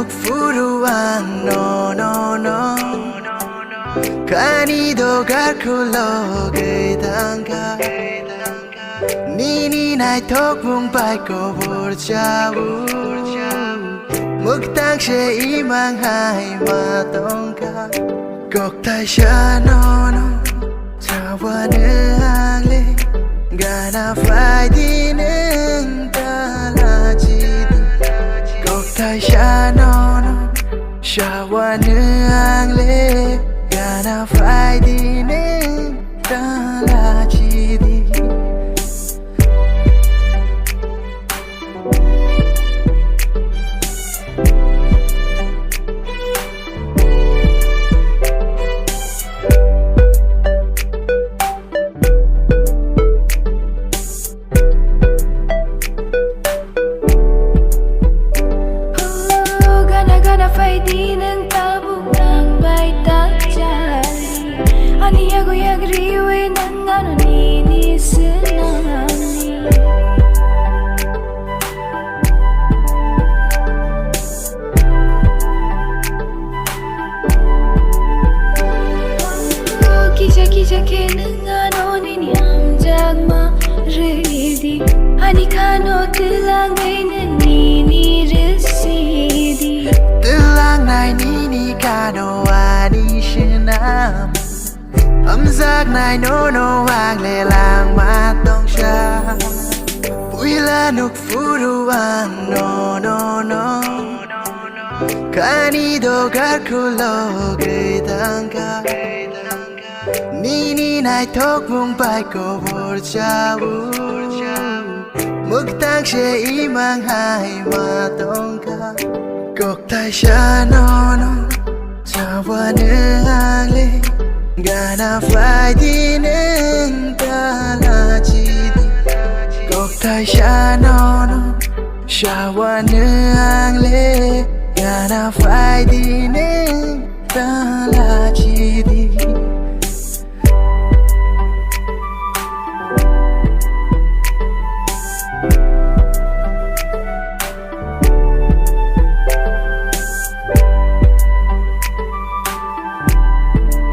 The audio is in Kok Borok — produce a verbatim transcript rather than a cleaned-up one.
Phuru ang no no no kani dogar khulogwi tangkha. Nini naithok mung bai kobor chao. Mwktang se imang hai ma tongkha. Kokthai sa no no. Sawan ang le gana phai di neng ta la chi di. Kokthai sa no no. Sawan ang le gana phai di neng ta la chi di. Gana gana phai di nang tabuk nang bai tak chali. Ani yago yag riwi nang ano nini senani. Kisa kisa khe nang ano nini amjak ma redi. Ani khano twlang bai nang nini residi. Twlang nai nini khano ani senam. Hamjaknai nono ang le langma tongsa. Puila nuk phuru ang no no no. Kani dogar khulogwi tangkha. Nini naithok mung bai kobor chao. Mwktang se imang hai ma tongkha. Kokthai sa no no. Sawan ang le gana phai di neng ta la chi di. Kokthai sa no no. Sawan ang le gana phai di neng ta la